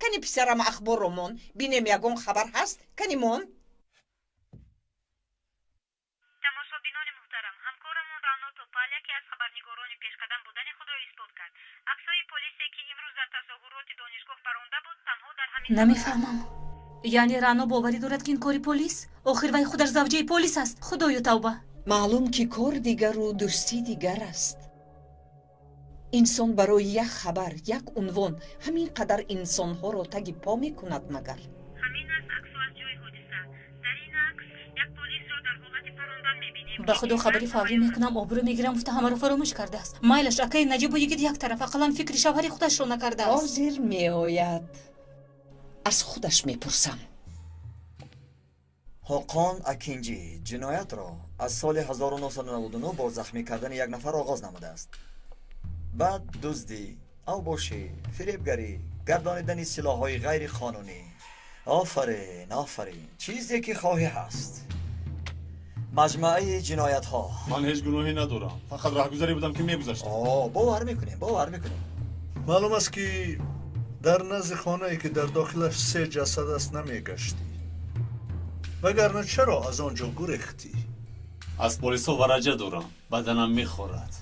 Кани писарам ахборро мон, бинем ягон хабар ҳаст? Кани мон? Тамошобинони муҳтарам, ҳамкорамон Рано Топал яке аз хабарнигорони пешқадам будани худро исбот кард. Аксҳои полисе, ки имрӯз дар тазоҳуроти донишгоҳ баронда буд, танҳо дар ҳамин Намефаҳмам. Яъне Рано боварӣ дорад, ки ин кори полис? Охир вай худаш завҷаи полис аст. Худоё, тавба! Маълум, ки кор дигару дӯстӣ дигар аст. Инсон барои як хабар, як унвон ҳамин қадар инсонҳоро таги по мекунад магар? Ҳамин аст аксҳо аз ҷои ҳодиса. Дар ин акс як полисро дар ҳолати парондан мебинем. Ба худо, хабари фаврӣ мекунам, обрӯ мегирам гуфта ҳамаро фаромӯш кардааст. Майлаш, акаи Наҷибу Йигит як тараф, ақаллан фикри шавҳари худашро накардааст. Ҳозир меояд. Аз худаш мепурсам. Ҳоқон Акинҷӣ ҷиноятро аз соли 1999 бо захмӣ кардани як нафар оғоз намудааст. Баъд дуздӣ, авбошӣ, фиребгарӣ, гардонидани силоҳҳои ғайриқонунӣ. Офарин, офарин, чизе ки хоҳӣ ҳаст. Маҷмӯаи ҷиноятҳо. Ман ҳеҷ гуноҳе надорам, фақат раҳгузаре будам, ки мегузаштам. Бовар мекунем, бовар мекунем. Маълум аст, ки дар назди хонае, ки дар дохилаш се ҷасад аст, намегаштӣ. Вагарна чаро аз он ҷо гурехтӣ? Аз полисҳо вараҷа дорам, баданам мехорад.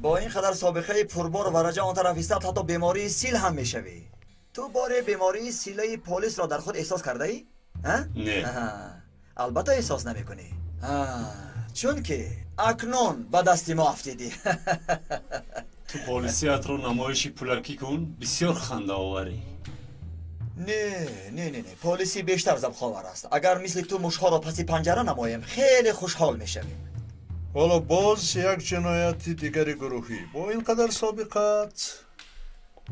Бо ин қадар собиқаи пурбор вараҷа он тараф истад, ҳатто бемории сил ҳам мешавӣ. Ту боре бемории силаи полисро дар худ эҳсос кардаӣ? Не. Албатта эҳсос намекунӣ, чунки акнун ба дасти мо афтидӣ. Ту полисиятро намоиши пулакӣ кун, бисёр хандаоварӣ. Не, не, не, не, полисӣ бештар забховар аст. Агар мисли ту мушҳоро паси панҷара намоем, хеле хушҳол мешавем. Ҳоло боз як ҷинояти дигари гурӯҳӣ. Бо ин қадар собиқат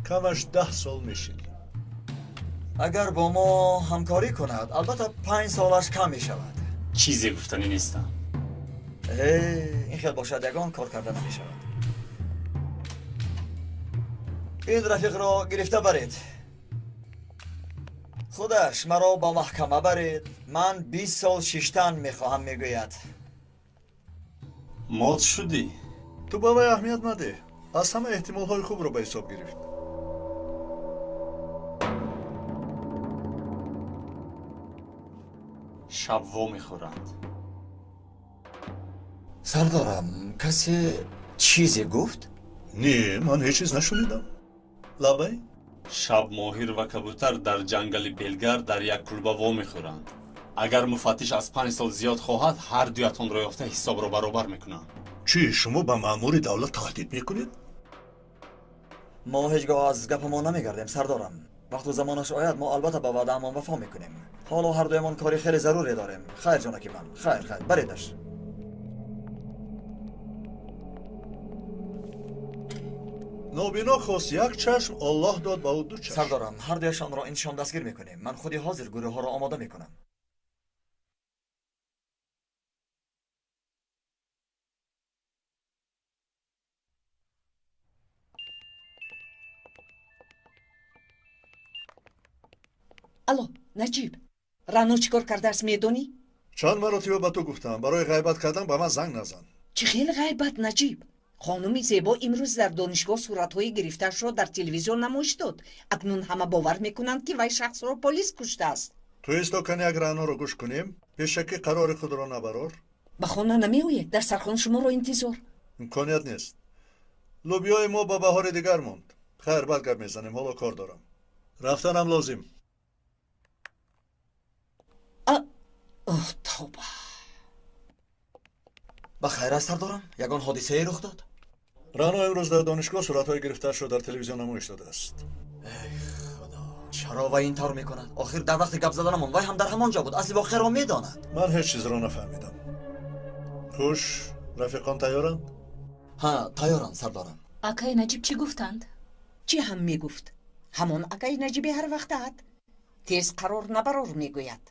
камаш 10 сол мешинӣ. Агар бо мо ҳамкорӣ кунад, албатта 5 солаш кам мешавад. Чизе гуфтанӣ нестам. Ин хел бошад, ягон кор карда намешавад. Ин рафиқро гирифта баред. Худаш маро ба маҳкама баред. Ман 20 сол шиштан мехоҳам, мегӯяд. Мот шудӣ? Ту ба вай аҳамият надеҳ. Аз ҳама эҳтимолҳои хубро ба ҳисоб гирифт. Шаб во мехӯранд. Сардорам, касе чизе гуфт? Не, ман ҳеҷ чиз нашунидам. Лабай? Шаб Моҳир ва Кабутар дар ҷангали Белгар дар як кулба во мехӯранд. Агар муфаттиш аз 5 сол зиёд хоҳад, ҳар дуятонро ёфта ҳисобро баробар мекунанд. Чӣ, шумо ба маъмури давлат таҳдид мекунед? Мо ҳеҷ гоҳ аз гапамон намегардем, сардорам. Вақту замонаш ояд, мо албатта ба ваъдаамон вафо мекунем. Ҳоло ҳар дуямон кори хеле заруре дорем. Хайр, ҷонаки ман, хайр, хайр, баредаш. Нобино хост як чашм, Аллоҳ дод ба ӯ ду чашм. Сардорам, ҳар дуяшонро ин шом дастгир мекунем. Ман худи ҳозир гурӯҳҳоро омода мекунам. Алло, Наҷиб, Рано чӣ кор кардааст, медонӣ? Чанд маротиба ба ту гуфтам, барои ғайбат кардан ба ман занг назан. Чӣ хел ғайбат, Наҷиб? Хонуми зебо имрӯз дар донишгоҳ суратҳои гирифтаашро дар телевизион намоиш дод. Акнун ҳама бовар мекунанд, ки вай шахсро полис куштааст. Ту исто, кани як Раноро гӯш кунем. Пешакӣ қарори худро набарор. Ба хона намеоед? Дар сархон шуморо интизор. Имконият нест. Лӯбиёи мо ба баҳори дигар монд. Хайр, баъд гап мезанем, ҳоло кор дорам. Рафтанам лозим. Оҳ, тавба. Ба хайр аст, сардорам? Ягон ҳодисае рух дод? Рано имрӯз дар донишгоҳ суратҳои гирифтаашро дар телевизион намоиш додааст. Эй худо, чаро вай ин тавр мекунад? Охир дар вақти гап заданамон вай ҳам дар ҳамон ҷо буд, асли воқеаро медонад. Ман ҳеҷ чизро нафаҳмидам. Хуш, рафиқон тайёранд? Ҳа, тайёранд, сардорам. Акаи Наҷиб чӣ гуфтанд? Чӣ ҳам мегуфт? Ҳамон акаи Наҷиби ҳар вақтаат. Тез қарор набарор мегӯяд.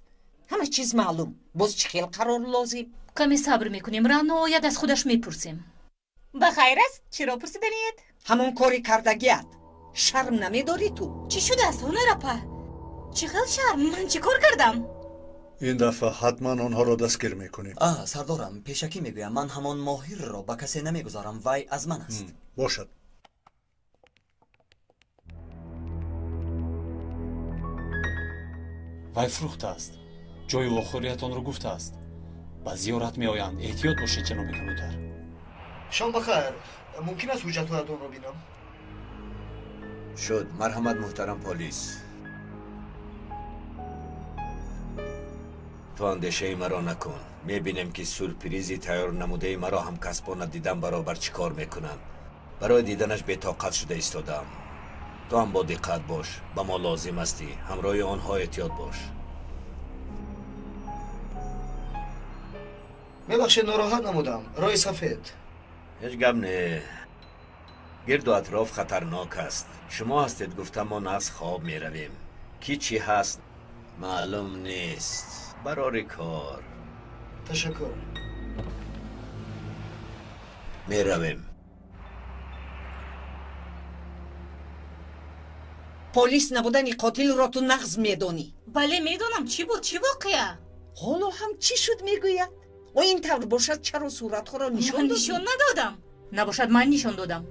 Ҳама чиз маълум. Боз чӣ хел қарор лозим? Каме сабр мекунем, Рано ояд, аз худаш мепурсем. Ба хайр аст? Чиро пурсиданиед? Ҳамон кори кардагиат. Шарм намедорӣ ту? Чӣ шудааст, ҳунар апа? Чӣ хел шарм? Ман чӣ кор кардам? Ин дафъа ҳатман онҳоро дастгир мекунем. А, сардорам, пешакӣ мегӯям, ман ҳамон моҳирро ба касе намегузорам, вай аз ман аст. Бошад. Вай фурӯхтааст. Ҷои вохӯриятонро гуфтааст. Ба зиёрат меоянд. Эҳтиёт бошед, ҷаноби кабутар. Шом бахайр. Мумкин аст ҳуҷҷатҳоятонро бинам? Шуд. Марҳамат, муҳтарам полис. Ту андешаи маро накун. Мебинем, ки сюрпризи тайёр намудаи маро ҳамкасбона дидан баробар чӣ кор мекунанд. Барои диданаш бетоқат шуда истодаам. Ту ҳам бо диққат бош. Ба мо лозим ҳастӣ. Ҳамроҳи онҳо эҳтиёт бош. Мебахшед, нороҳат намудам. Роҳи сафед. Ҳеҷ гап не. Гирду атроф хатарнок аст. Шумо ҳастед, гуфта мо нағз хоб меравем. Ки чӣ ҳаст маълум нест. Барори кор. Ташаккур. Меравем. Полис набудани қотилро ту нағз медонӣ. Бале, медонам. Чӣ буд? Чӣ воқеа? Ҳоло ҳам чӣ шуд мегӯяд? О, ин тавр бошад, чаро суратҳоро нишон додӣ? Нишон надодам. Набошад, ман нишон додам.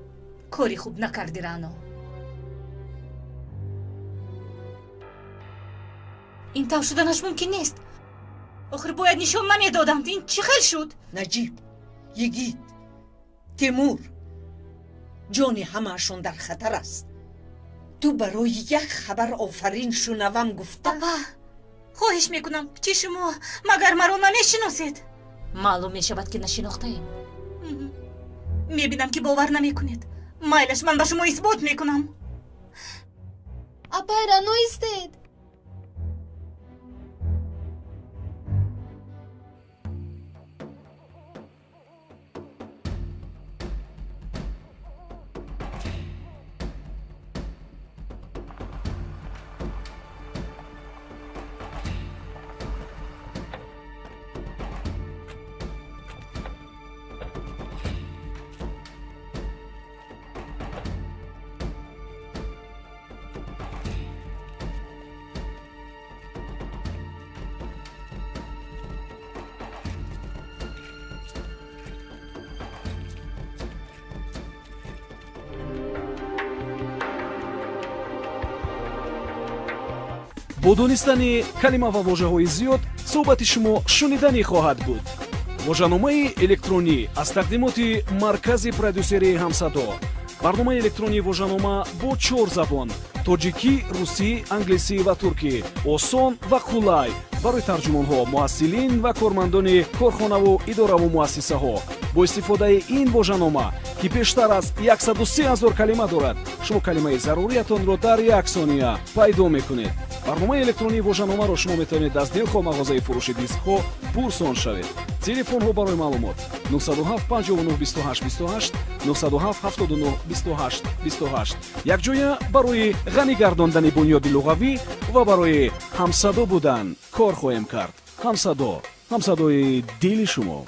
Кори хуб накарди, Рано. Ин тавр шуданаш мумкин нест. Охир бояд нишон намедоданд. Ин чӣ хел шуд? Наҷиб, Йигит, Тимур, ҷони ҳамаашон дар хатар аст. Ту барои як хабар офарин шунавам гуфта. Апа, хоҳиш мекунам, чӣ шумо магар маро намешиносед? Маълум мешавад, ки нашинохтаем. Мебинам, ки бовар намекунед. Майлаш, ман ба шумо исбот мекунам. Апай, Рано истед. Бо донистани калима ва вожаҳои зиёд суҳбати шумо шуниданӣ хоҳад буд. Вожаномаи электронӣ аз тақдимоти маркази продюсерии Ҳамсадо. Барномаи электронии вожанома бо 4 забон: тоҷикӣ, русӣ, англисӣ ва туркӣ. Осон ва қулай барои тарҷумонҳо, муҳассилин ва кормандони корхонаву идораву муассисаҳо. Бо истифодаи ин вожанома, ки бештар аз 103 000 калима дорад, шумо калимаи заруриятонро дар як сония пайдо мекунед. Барномаи электронии вожаномаро шумо метавонед аз дилхоҳ мағозаи фурӯши дискҳо пурсон шавед. Телефонҳо барои маълумот: 907 59 28 28, 907 79 28 28. Якҷоя барои ғанӣ гардондани бунёди луғавӣ ва барои ҳамсадо будан кор хоҳем кард. Ҳамсадо, ҳамсадои дили шумо.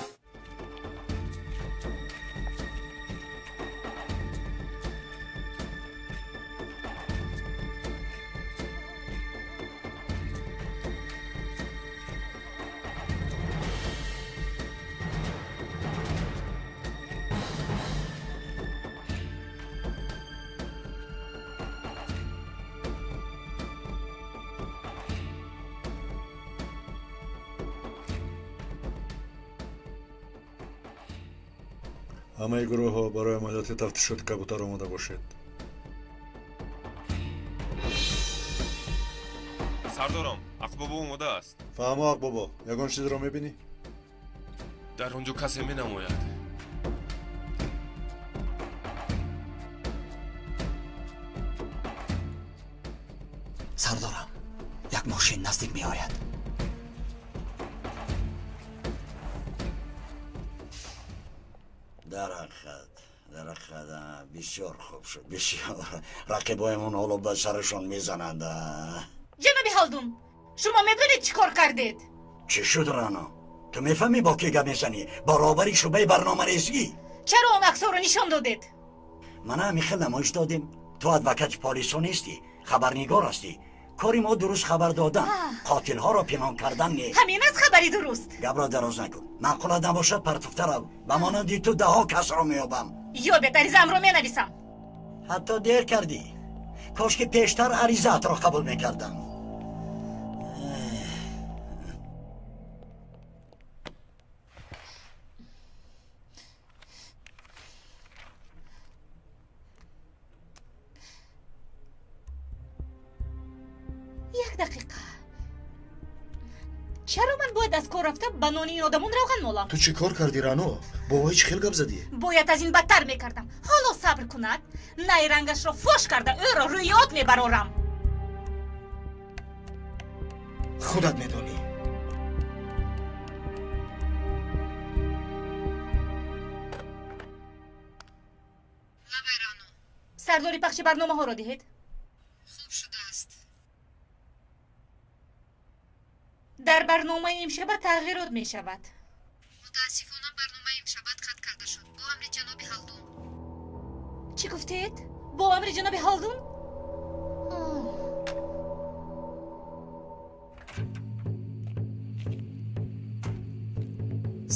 Ҳамаи гурӯҳҳо барои амалиёти тафтишоти кабутар омода бошед. Сардорам, Ақбобо омода аст. Фаҳмо, Ақбобо, ягон чизро мебинӣ? Дар он ҷо касе менамояд. Сардорам, як мошин наздик меояд. Дар ҳақиқат бисёр хуб шуд, бисёр. Рақибоямон ҳоло ба сарашон мезананд. Ҷаноби Ҳалдун, шумо медонед чӣ кор кардед? Чӣ шуд, Рано? Ту мефаҳмӣ бо кӣ гап мезанӣ? Бо роҳбари шӯъбаи барномарезӣ. Чаро он аксҳоро нишон додед? Мана ҳамин хел намоиш додем. Ту адвокати полисҳо нестӣ, хабарнигор ҳастӣ. Кори мо дуруст хабар додан, қотилҳоро пинҳон кардан не. Ҳамин аст хабари дуруст. Гапро дароз накун. Маъқулат набошад, партуфта рав. Ба монанди ту даҳҳо касро меёбам. Ёбед, аризаамро менависам. Ҳатто дер кардӣ. Кош ки пештар аризаатро қабул мекардам. Як дақиқа. Чаро ман бояд аз кор рафта ба нони ин одамон равған молам? Ту чӣ кор кардӣ, Рано? Бо вай чӣ хел гап задӣ? Бояд аз ин бадтар мекардам. Ҳоло сабр кунад, найрангашро фош карда ӯро рӯи от мебарорам. Худат медонӣ. Сардори пахши барномаҳоро диҳед. Хуб шудааст. Дар барномаи имшаба тағйирот мешавад. Мутаассифона, барномаи имшаба қатъ карда шуд бо амри ҷаноби Ҳалдун. Чӣ гуфтед? Бо амри ҷаноби Ҳалдун?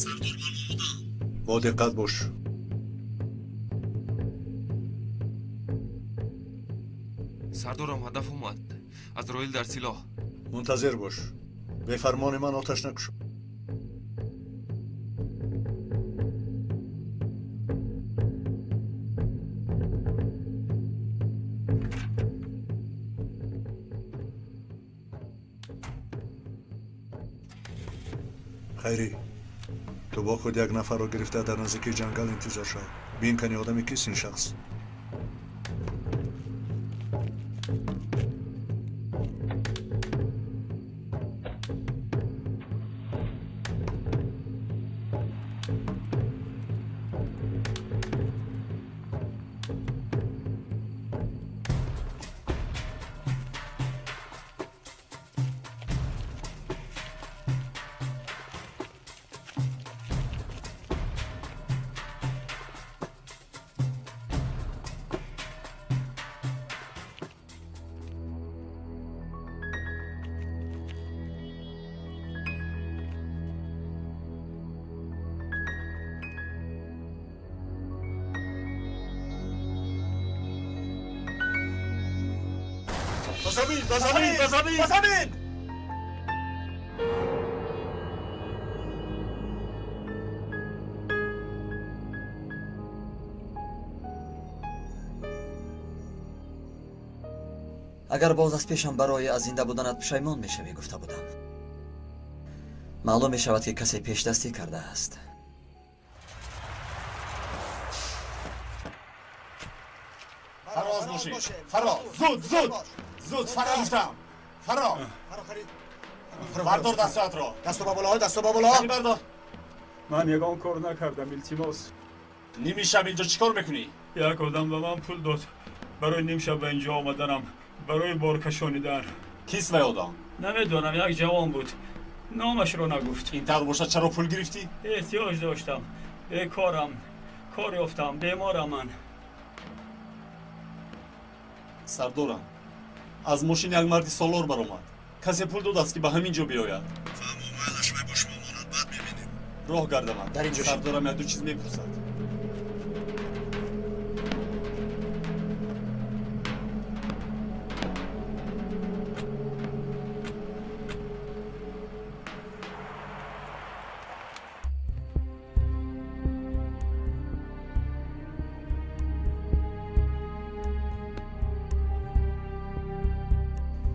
Сардор, ман омодаам. Бо диққат бош. Сардорам, ҳадаф омад. Азроил дар силоҳ. Мунтазир бош. Бефармони ман оташ накушо. Хайрӣ, ту бо худ як нафарро гирифта дар наздикии ҷангал интизор шав. Бин кани одами кист ин шахс. Ба замин! Ба замин! Ба замин! Агар боз аз пешам барои аз зинда буданат пушаймон мешавӣ, гуфта будам. Маълум мешавад, ки касе пешдастӣ кардааст. Фароз бошед! Фароз! Зуд, зуд! Зуд, фаро гуфтам! Фаро! Бардор дастҳоятро! Дасту ба боло, дасту ба боло! Бардор! Ман ягон кор накардам, илтимос. Ними шаб инҷо чӣ кор мекунӣ? Як одам ба ман пул дод. Барои ним шаб ба инҷо омаданам, барои боркашонидан. Кист вай одам? Намедонам, як ҷавон буд. Номашро нагуфт. Ин тавр бошад, чаро пул гирифтӣ? Эҳтиёҷ доштам. Бекорам. Кор ёфтам, беморам ман. Сардорам, аз мошин як марди солор баромад. Касе пул додааст, ки ба ҳамин ҷо биёяд. Фаҳмо, майлаш вай бо шумо монад, баъд мебинем. Роҳ гардамад. Дар инҷо сардорам як ду чиз мепурсад.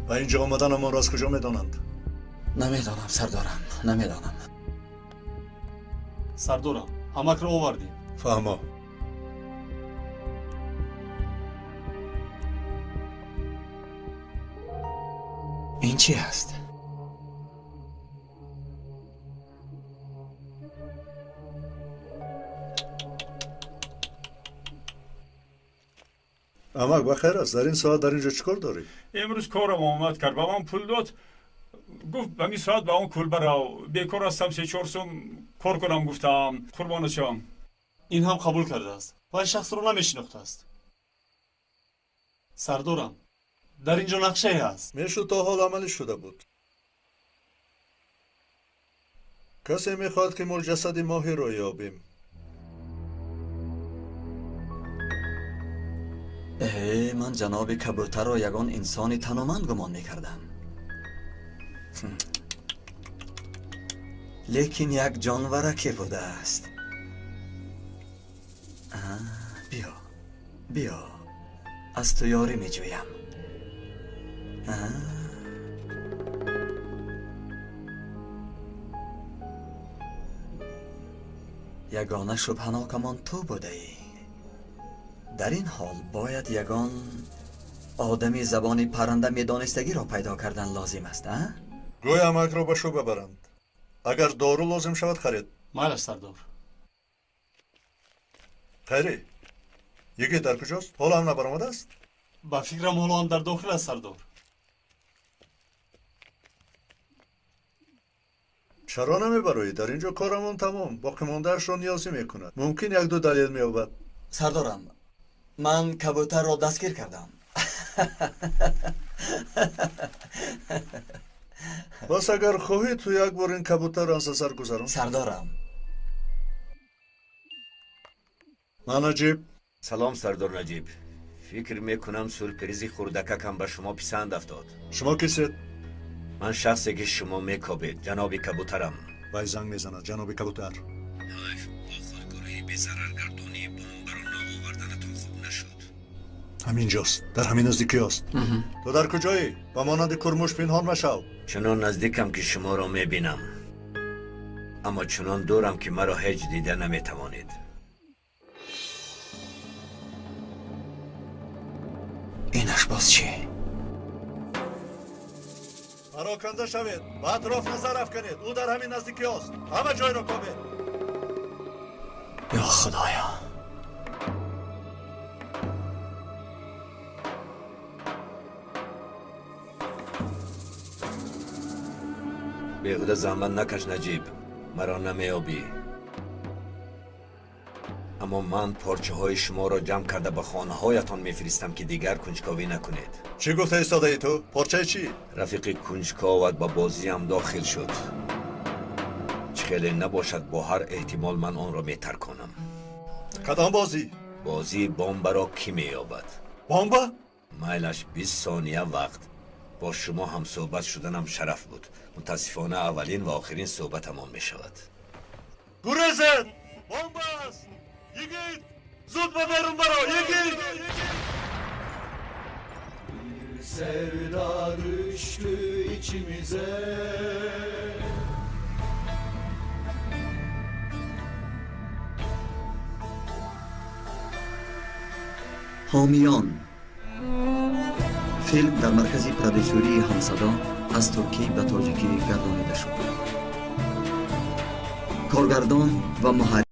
Ба инҷо омаданамонро аз куҷо медонанд? Намедонам, сардорам, намедонам. Сардорам, амакро овардем. Фаҳмо. Ин чӣ аст? Амак, ба хайр аст? Дар ин соат дар ин ҷо чӣ кор дорӣ? Имрӯз корам омад кард, ба ман пул дод, гуфт ба ин соат ба он кулба рав, бекор ҳастам, 3-4 сум кор кунам гуфтам. Қурбонат шавам. Ин ҳам қабул кардааст. Вай шахсро намешинохтааст. Сардорам, дар ин ҷо нақшае ҳаст. Мешуд то ҳол амалӣ шуда буд. Касе мехоҳад, ки мо ҷасади моҳиро ёбем. Э, ман ҷаноби кабӯтарро ягон инсони таноманд гумон мекардам, лекин як ҷонвараке будааст. Биё, биё, аз ту ёрӣ меҷӯям. Ягона шубҳанокамон ту будаӣ. Дар ин ҳол бояд ягон одами забони парранда медонистагиро пайдо кардан лозим аст. А гӯй амакро ба шӯъба баранд. Агар дору лозим шавад, харид. Майлаш, сардор. Хайрӣ, йигит дар куҷост? Ҳоло ҳам набаромадааст? Ба фикрам, ҳоло ҳам дар дохил аст, сардор. Чаро намебароӣ? Дар ин ҷо корамон тамом, боқимондаашро ниёзӣ мекунад. Мумкин як-ду далел меёбад. Сардорам, ман кабӯтарро дастгир кардам. Бас агар хоҳӣ, ту як бор ин кабӯтарро аз назар гузарон. Сардорам. Ман Наҷиб. Салом, сардор Наҷиб. Фикр мекунам, сюрпризи хурдакакам ба шумо писанд афтод. Шумо кисед? Ман шахсе, ки шумо мекобед, ҷаноби кабӯтарам. Вай занг мезанад, ҷаноби кабӯтар. Ҳайф, бо худгурӯҳи безараргардонии бомбаро наоварданатон хуб нашуд. Ҳамин ҷост, дар ҳамин наздикиёст. Ту дар куҷоӣ? Ба монанди курмуш пинҳон машав. Чунон наздикам, ки шуморо мебинам, аммо чунон дурам, ки маро ҳеҷ дида наметавонед. Инаш боз чӣ? Пароканда шавед, ба атроф назар афканед. Ӯ дар ҳамин наздикиёст. Ҳама ҷойро кобед. Ё худоё! Беҳуда заҳмат накаш, Наҷиб, маро намеёбӣ. Аммо ман порчаҳои шуморо ҷамъ карда ба хонаҳоятон мефиристам, ки дигар кунҷковӣ накунед. Чӣ гуфта истодаӣ ту? Порчаи чӣ? Рафиқи кунҷковат ба бозиам дохил шуд. Чӣ хеле набошад, бо ҳар эҳтимол ман онро метарконам. Кадом бозӣ? Бозии бомбаро кӣ меёбад? Бомба? Майлаш, 20 сония вақт. Бо шумо ҳамсӯҳбат шуданам шараф буд. Мутаассифона, аввалин ва охирин суҳбатамон мешавад. Гурезед! Бомба аст! Йигит! Зуд ба берун баро! Йигит! Sevda düştü içimize. Ҳомиён. Филм дар маркази продюсерии Ҳамсадо аз туркӣ ба тоҷикӣ гардонида шуд. Коргардон ва муҳаррир